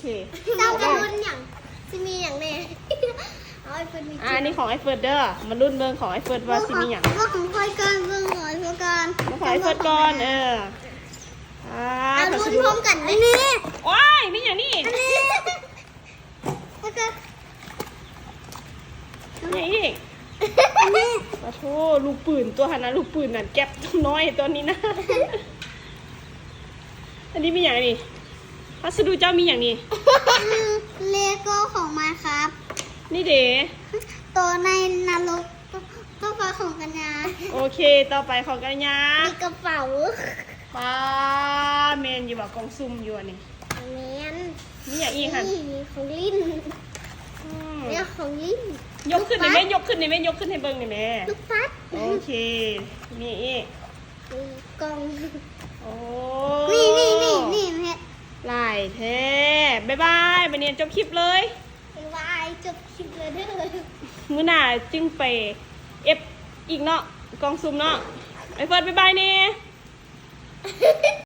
ເຈົ້າກະລຸ້ນຫຍັງ ຊິມີຫຍັງແນ່? ເອົາ ອ້າຍເຟີດມີ ອ່າ ອັນນີ້ຂອງອ້າຍເຟີດເດີ ມາລຸ້ນເບິ່ງຂອງອ້າຍເຟີດວ່າຊິມີຫຍັງ. ເບິ່ງຂອງຂ້ອຍກ່ອນ ເບິ່ງຂອງອ້າຍເຟີດກ່ອນ ເບິ່ງຂອງອ້າຍເຟີດກ່ອນ. ເອີ ອ່າ ເອົາລຸ້ນພ້ອມກັນເລີຍ. ໂອ້ຍ ມີຫຍັງນີ້? ອັນນີ້ ແລ້ວກະ ຫຍັງອີກ? ອັນນີ້ ປະໂທ ລູກປືນຕົວຫັ້ນນະ ລູກປືນນັ້ນ ແກັບນ້ອຍຕົວນີ້ນະ. ອັນນີ້ມີຫຍັງນີ້? ພັດສະດຸເຈົ້າມີຫຍັງນີ້? ເລໂກ້ຂອງມາຍຄຣາບ ນີ້ເດ ໂຕໃນນະລົກ. ຕໍ່ໄປຂອງກັນຍາ. ໂອເຄ ຕໍ່ໄປຂອງກັນຍາ ມີກະເປົາ. ປ້າ ແມ່ນຢູ່ບໍ່? ກ່ອງສຸ່ມຢູ່ອັນນີ້. ແມ່ນ. ມີຫຍັງອີກຫັ້ນ? ນີ້ຂອງຫຼິ້ນ. ອືມ ແລ້ວຂອງຫຼິ້ນ ຍົກຂຶ້ນໄດ້ແມ່ ຍົກຂຶ້ນໄດ້ແມ່ ຍົກຂຶ້ນໃຫ້ເບິ່ງໄດ້ແມ່. ລູກປັດ. ໂອເຄ ມີອີກ ມີກ່ອງ. ໂອ້ ນີ້ໆໆໆ ເຮັດຫຼາຍແທ້. ບາຍບາຍ ບັດນີ້ຈົບຄລິບເລີຍ. ບາຍບາຍ ຈົບຄລິບເລີຍເດີ. ມື້ໜ້າຈຶ່ງໄປເອັບອີກເນາະ ກ່ອງສຸ່ມເນາະ. ອ້າຍເຟີດ ບາຍບາຍແນ່.